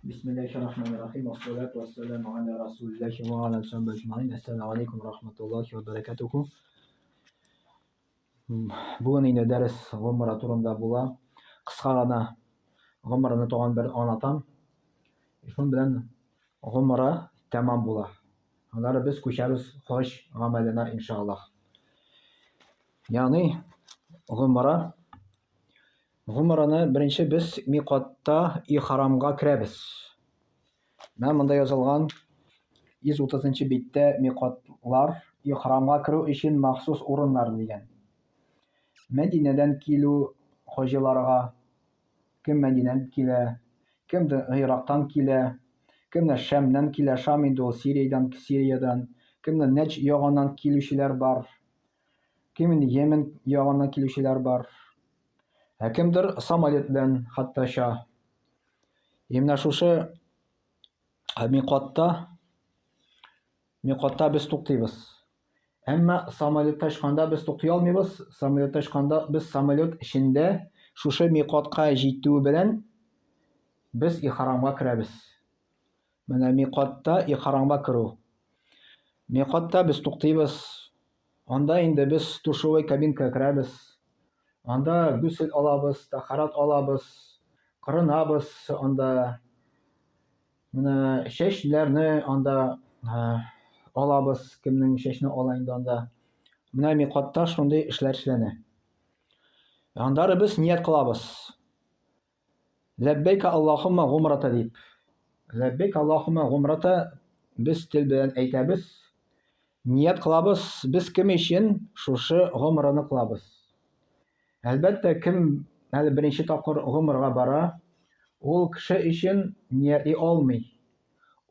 Бисмиллахир-рахманир-рахим. Вассалату вассаламу аля расулиллахи ва аля сахбихи аҗмаин. Ассаламу алейкум ва рахматуллахи ва баракатуху. Бүген инде дәрес гомра турында була. Кыска гына гомраны тагын бер аңлатам. Шуның белән гомра тәмам була. Аннары без күчәбез хаҗ гамәленә иншаллаһ. Ягъни гомра Гомраны беренче без микатта ихрамга керәбез. Менә монда язылган 130 биттә микатлар ихрамга керү өчен махсус урыннар дигән. Мәдинәдән килү хаҗиларга кем Мәдинәдән килә, кем Гыйрактан килә, кемдер Шәмнән килә, Шам инде ул Сириядән, Сириядән, кемдер Нәҗ ягыннан килүчеләр бар. Кем инде Йемен ягыннан килүчеләр бар. Ә кемдер самолет белән хәтта оча. И менә шушы микатта микатта без туктыйбыз. Әмма самолетта очканда без туктый алмыйбыз. Самолетта очканда без самолет эчендә шушы микатка җитү белән без ихрамга керәбез. Менә микатта ихрамга керү. Микатта без туктыйбыз. Анда инде без душевой кабинкага керәбез. Анда гөсел алабыз, тәһарәт алабыз, кырынабыз анда. Менә чәчләрне анда алабыз, кемнең чәчне ала инде анда. Менә микатта шундый эшләр эшләнә. Аннары без ният кылабыз. Ләббәйкә Аллаһумма гумрата дип. Ләббәйкә Аллаһумма гумрата без тел белән әйтәбез. Ният кылабыз, без кем өчен шушы гомраны кылабыз. Әлбәттә, кем әле беренче тапкыр гомрга бара, ул кеше өчен ниятли алмый.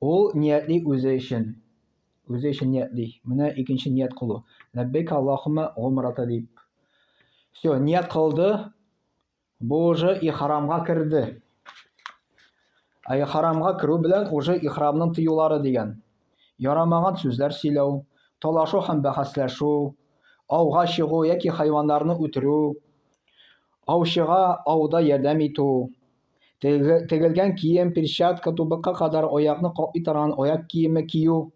Ул ниятли үзе өчен. Үзе өчен ниятли. Менә икенче ният кылу. Ләббәйкә Аллаһумма гумрата дип. Все, ният кылды, Бу уже ихрамга керде. Ә ихрамга керү белән уже ихрамның тыюлары дигән. Ярамаган сүзләр сөйләү, талашу һәм бәхәсләшү, ауга чыгу яки хайваннарны үтерү, аучыга ауда ярдәм итү, тегелгән кием, перчатка, тубыкка кадәр аякны каплый торган аяк киеме кию.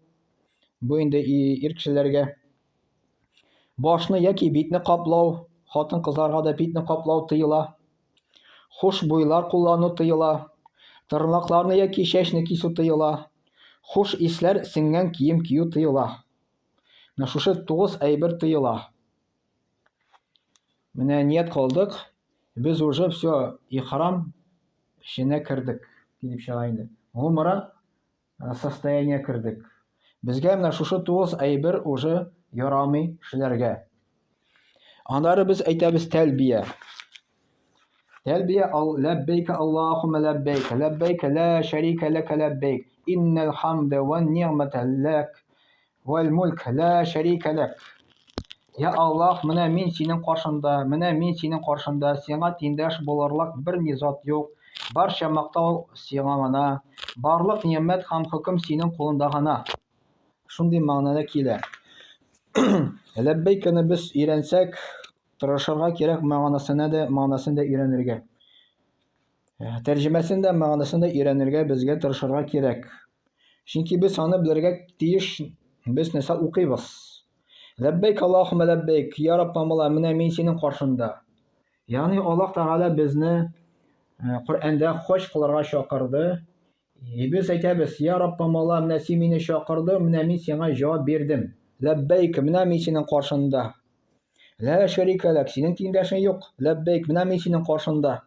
Бу инде ир кешеләргә. Башны яки битне каплау, хатын-кызларга да битне каплау тыела. Хушбуйлар куллану тыела. Тырнакларны яки чәчне кисү тыела. Хуш исләр сеңгән кием кию тыела. Менә шушы тугыз әйбер тыела. Менә ният кылдык, без уже все, ихрам эченә кердек, килеп чыга инде. Гумра состояние кердек. Безгә менә шушы тугыз әйбер уже ярамый эшләргә. Аннары без әйтәбез тәлбия. Тәлбия ал ләббәйкә Аллаһумма ләббәйк, ләббәйкә ла шәрикә ләкә ләббәйк. Иннәл хамда вән нигъмәтә ләк вәл мульк ла шәрикә ләк. Я Аллаһ, менә мин синең каршында, менә мин синең каршында, сиңа тиңдәш булырлык бер ни зат юк, барча мактау сиңа гына, барлык нимәт һәм хөкем синең кулында гына. Шундый мәгънәдә килә. Ләббәйкәне без өйрәнсәк, тырышырга кирәк мәгънәсенә дә, мәгънәсен дә өйрәнергә. Тәрҗемәсен дә, мәгънәсен дә өйрәнергә безгә тырышырга кирәк. Чөнки без аны белергә тиеш, без нәрсә укыйбыз. Ләббәйк Аллаһумма ләббәйк, я Раббым Алла, менә мин синең каршында. Ягъни Аллаһ Тәгалә безне э, Коръәндә хаҗ кылырга чакырды. И без әйтәбез, я Раббым Алла, менә син мине чакырдың, менә мин сиңа җавап бирдем. Ләббәйк, менә мин синең каршында. Лә шәрикә ләк, синең тиңдәшең юк. Ләббәйк, менә мин синең каршында.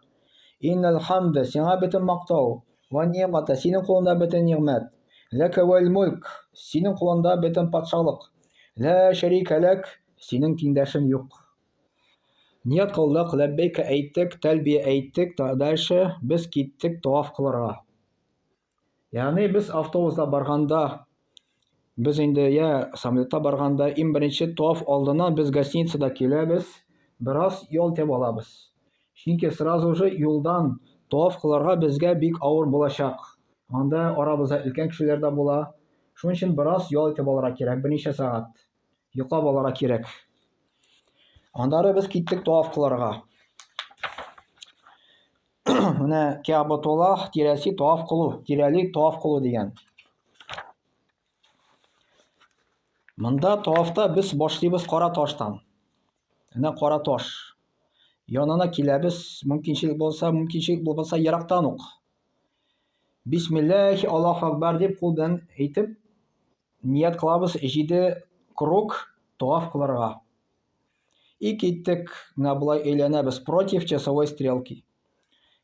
Иннәл хамда, сиңа бөтен мактау. Вә нигъмәтә, синең кулыңда бөтен нигъмәт. Ләкә вәл мульк, синең кулыңда бөтен патшалык. Лә шәрикә ләк, синең тиңдәшең юк. Ният кылдык, ләббәйкә әйттек, тәлбия әйттек, дальше без киттек таваф кылырга. Ягъни без автобуста барганда, без инде я самолетта барганда, иң беренче таваф алдыннан без гостиницада киләбез, бераз ял итеп алабыз. Чөнки сразу же юлдан таваф кылырга безгә бик авыр булачак. Анда арабызда өлкән кешеләр дә була. Шуның өчен бераз ял итеп алырга кирәк, берничә сәгать. Йоклап алырга кирәк. Аннары без киттек таваф кылырга. Менә Кәгъбатуллаһ тирәси таваф кылу, тирәли таваф кылу дигән. Монда тавафта без башлыйбыз кара таштан. Менә кара таш. Янына киләбез, мөмкинчелек булса, мөмкинчелек булмаса, ерактан ук. Бисмилләһи Аллаһу акбар дип кул белән әйтеп, ният кылабыз җиде круг таваф кылырга. И киттек, менә болай әйләнәбез против часовой стрелки.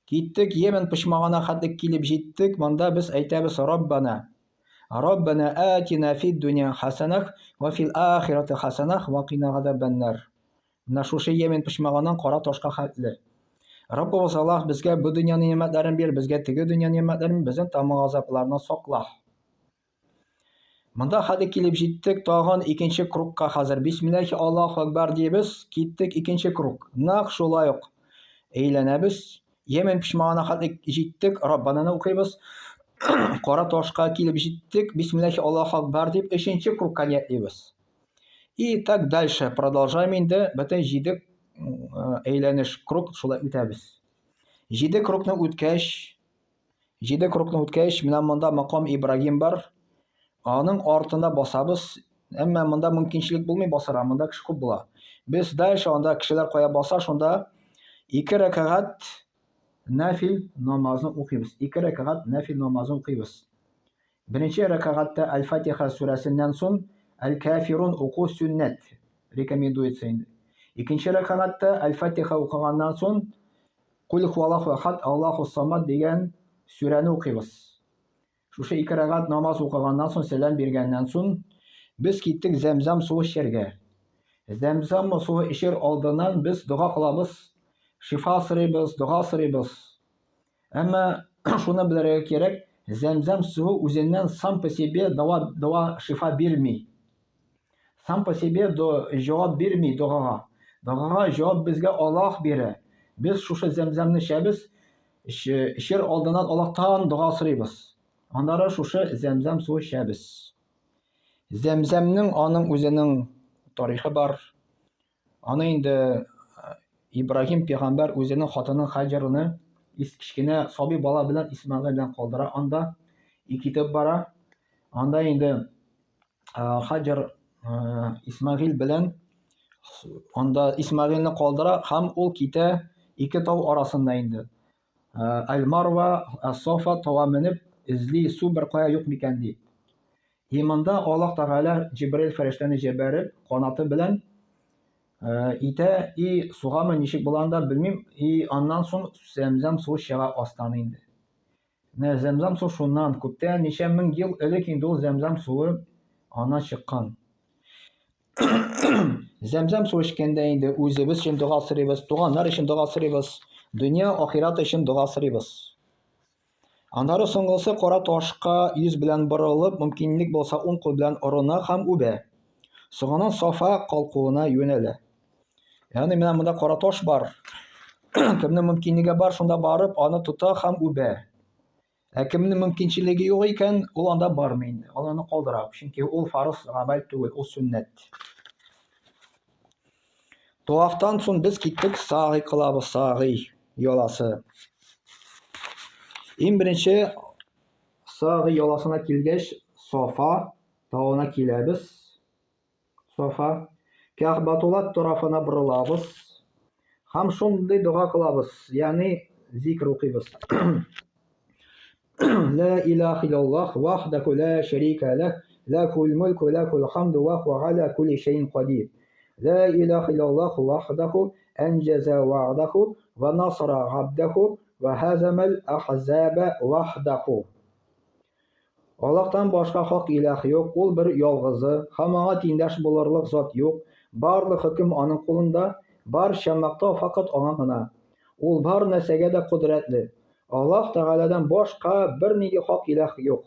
Киттек, Йемен почмагына хәтле килеп җиттек, монда без әйтәбез Раббана. Раббана атина фид дөнья хасанах ва фил ахирати хасанах ва кина газабаннар. Менә шушы Йемен почмагыннан кара ташка хәтле. Раббыбыз Аллаһ безгә бу дөнья ни'мәтләрен бир, безгә теге дөнья ни'мәтләрен, безнең тамак газапларыннан сакла. Монда хәзер килеп җиттек, тагын икенче кругка хәзер. Бисмилләһи Аллаһу акбар дибез, киттек икенче круг. Нәкъ шулай ук әйләнәбез. Йемен почмагына хәтле җиттек, Раббананы укыйбыз. Кара ташка килеп җиттек, Бисмилләһи Аллаһу акбар дип өченче кругка ниятлибез. И так дальше продолжаем инде бөтен җиде әйләнеш круг шулай үтәбез. Җиде кругны үткәч, Җиде кругны үткәч, менә монда макам Ибрагим бар. Аның артына басабыз. Әмма монда мөмкинчелек булмый басарга, монда кеше күп була. Без дальше анда кешеләр кая баса, шунда ике рәкәгать нәфил намазын укыйбыз. Ике рәкәгать нәфил намазын укыйбыз. Беренче рәкәгатьтә Әл-Фатиха сүрәсеннән соң Әл-Кафирун уку сөннәт, рекомендуется инде. Икенче рәкәгатьтә Әл-Фатиха укыганнан соң Кул хуаллаху ахад, Аллаху самад дигән сүрәне укыйбыз. Шушы ике рәкәгать намаз укыганнан соң, сәлам биргәннән соң, без киттек зәмзам суы эчәргә. Зәмзам суы эчер алдыннан без дога кылабыз, шифа сорыйбыз, дога сорыйбыз. Әмма шуны белергә кирәк, зәмзәм суы үзеннән сам по себе дава, дава шифа бирми. Сам по себе до, җавап бирми догага. Догага җавап безгә Аллаһ бирә. Без шушы зәмзәмне эчәбез, эчер алдыннан Аллаһтан дога сорыйбыз. Аннары шушы зәмзәм суы эчәбез. Зәмзәмнең аның үзенең тарихы бар. Аны инде Ибраһим пәйгамбәр үзенең хатыны Хаҗарны кечкенә сабый бала белән Исмәгыйль белән калдыра анда и китеп бара. Анда инде Хаҗар Исмәгыйль белән анда Исмәгыйльне калдыра һәм ул китә ике тау арасында инде. Аль-Марва, Софа тауга менеп эзли, су бер кая юк микән дип. И монда Аллаһ Тәгалә Җибраил фәрештәне җибәреп, канаты белән итә, и сугамы ничек була анда белмим, и аннан соң зәмзәм суы чыга астан инде. Менә зәмзәм суы шуннан күптән ничә мең ел элек инде ул зәмзәм суы аннан чыккан. Зәмзәм суы эчкәндә инде үзебез өчен дога сорыйбыз, туганнар өчен дога сорыйбыз, дөнья, ахират өчен дога сорыйбыз. Аннары соңгысы кара ташка йөз белән борылып, мөмкинлек булса уң кул белән орына һәм үбә. Соңыннан Сафа калкуына юнәлә. Ягъни менә монда кара таш бар. Кемнең мөмкинлеге бар, шунда барып, аны тота һәм үбә. Ә кемнең мөмкинчелеге юк икән, ул анда бармый инде. Ул аны калдыра, чөнки ул фарыз гамәл түгел, ул сөннәт. Тавафтан соң без киттек сагый кылабыз, сагый яласы. Иң беренче сагый яласына килгәч, Софа тавына киләбез. Софа Кәгъбатулла тарафына борылабыз. Һәм шундый дога кылабыз, ягъни зикр укыйбыз. Ла илаһа иллаллах вахдаху ла шәрика лах, лахул мулку лахул хамду ва хуа аля кулли шәйин кадир. Ла илаһа иллаллах вахдаху анҗаза ва'даху ва насара габдаху ва хазамал ахзаба вахдаху. Аллаһтан башка хак илаһ юк, ул бер ялгызы, һәм аңа тиңдәш булырлык зат юк. Барлык хөкем аның кулында, барча мактау факат аңа гына. Ул бар нәрсәгә дә кодрәтле. Аллаһ Тәгаләдән башка бернинди хак илаһ юк.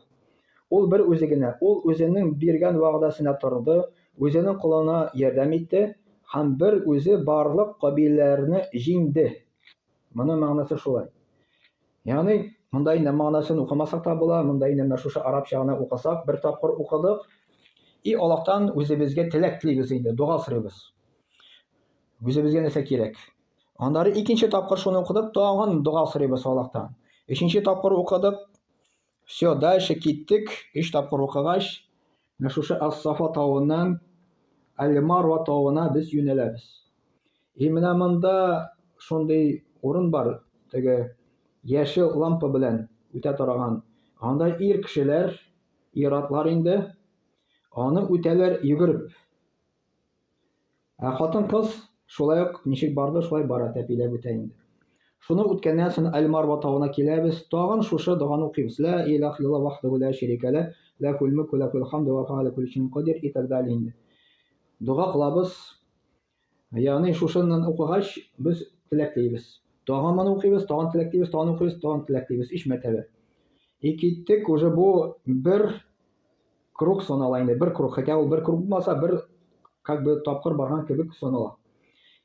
Ул бер үзе генә. Ул үзенең биргән вәгъдәсенә торды, үзенең колына ярдәм итте һәм бер үзе барлык кабиләләрне җиңде. Моның мәгънәсе шулай. Ягъни, монда инде мәгънәсен укымасак та була, монда инде менә шушы арабча гына укысак, бер тапкыр укыдык. И Аллаһтан үзебезгә теләк телибез инде, дога сорыйбыз. Үзебезгә нәрсә кирәк? Аннары икенче тапкыр шуны укыдык, тагын дога сорыйбыз Аллаһтан. Өченче тапкыр укыдык. Все, дальше киттек. Өч тапкыр укыгач, менә шушы Ас-Сафа тавыннан Аль-Марва тавына без юнәләбез. И менә монда шундый урын бар, теге яшел лампа белән үтә торган. Анда ир кешеләр, ир-атлар инде, аны үтәләр йөгереп. Ә хатын-кыз шулай ук ничек барды, шулай бара, тәпиләп үтә инде. Шуны үткәннән соң Аль-Марва тавына киләбез, тагын шушы доганы укыйбыз. Ла илаһ илла вахдаху ла шәрикә лә, ләхул мөлку ләхул хамду ва һуа аля кулли шәйин кадир и так далее инде. Дога кылабыз. Ягъни шушыннан укыгач, без теләклибез. Тагын моны укыйбыз, тагын теләклибез, тагын укыйбыз, тагын теләклибез. Өч мәртәбә. И киттек, уже бу бер круг санала инде, бер круг. Хотя ул бер круг булмаса, бер как бы тапкыр барган кебек санала.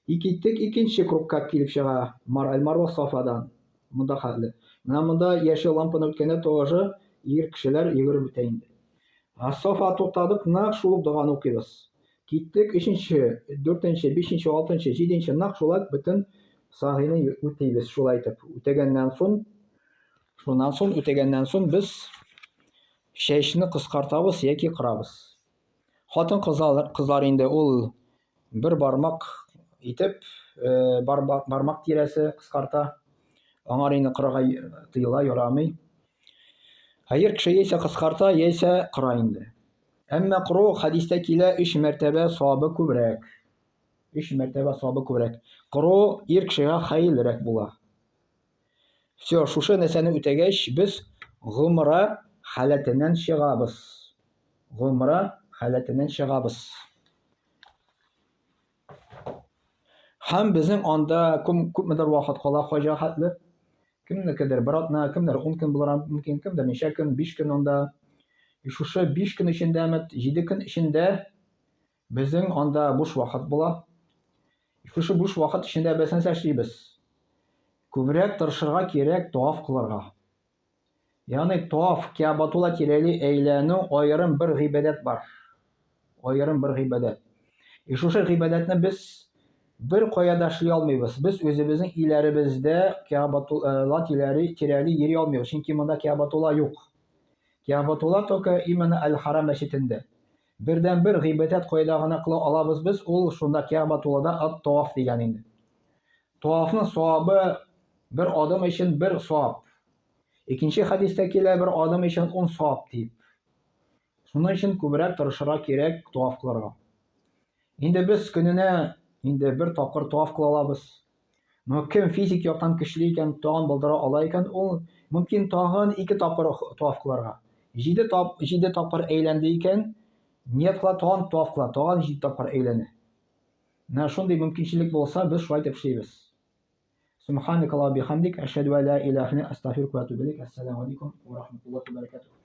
И киттек, икенче кругка килеп чыга. Мар Аль-Марва Сафадан. Монда хәтле. Менә монда яшел лампаны үткәндә тоже ир кешеләр йөгереп үтә инде. А Сафа туктадык, нәкъ шул ук доганы укыйбыз. Киттек, өченче, дүртенче, бишенче, алтынчы, җиденче, нәкъ шулай бөтен сагыйны үтибез шулай итеп. Үтәгәннән соң, шуннан соң үтәгәннән соң без чәчне кыскартабыз яки кырабыз. Хатын-кызлар кызлар инде ул бер бармак итеп, э, бармак тирәсе кыскарта. Аңар инде кырырга тыела, ярамый. Ә ир кеше яисә кыскарта, яисә кыра инде. Әмма кыру хәдистә килә өч мәртәбә савабы күбрәк. Өч мәртәбә савабы күбрәк. Кыру ир кешегә хәерлерәк була. Все, шушы нәрсәне үтәгәч, без гомра халәтеннән чыгабыз. Гомра халәтеннән чыгабыз. Һәм безнең анда күпмедер вакыт кала хаҗа хәтле. Кемнекедер бер атна, кемдер 10 көн булырга мөмкин, кемдер ничә көн, 5 көн анда. И шушы 5 көн эчендәме, 7 көн эчендә Безнең анда буш вакыт була. Шушы буш вакыт эчендә без нәрсә эшлибез? Күбрәк тырышырга кирәк таваф кылырга. Ягъни таваф, Кәабатулла тирәли әйләнү аерым бер гыйбадәт бар. Аерым бер гыйбадәт. И шушы гыйбадәтне без бер кая да эшли алмыйбыз. Без үзебезнең өйләребездә Кәабатулла тирәли, тирәли йөри алмыйбыз, чөнки монда Кәабатулла юк. Кәабатулла только именно Әл-Харам мәчетендә. Бердәнбер гыйбадәт кайда гына кыла алабыз без, ул шунда Кәгъбәтуллада ат-таваф дигән инде. Тавафның савабы бер адым өчен бер савап. Икенче хәдистә килә бер адым өчен ун савап дип. Шуның өчен күбрәк тырышырга кирәк таваф кылырга. Инде без көненә инде бер тапкыр таваф кыла алабыз. Но кем физик яктан көчле икән, тагын булдыра ала икән, ул мөмкин тагын ике тапкыр таваф кылырга. Җиде тап, җиде тапкыр әйләнде икән, ният кыла, тагын таваф кыла, тагын җиде тапкыр әйләнә. Менә шундый мөмкинчелек булса, без шулай итеп эшлибез. Субханакаллаһ бихамдик, әшһәдү ә ла илаһә илля астагфирука ва атубу илейк. Ассаламу алейкум ва рахматуллахи ва баракатуһ.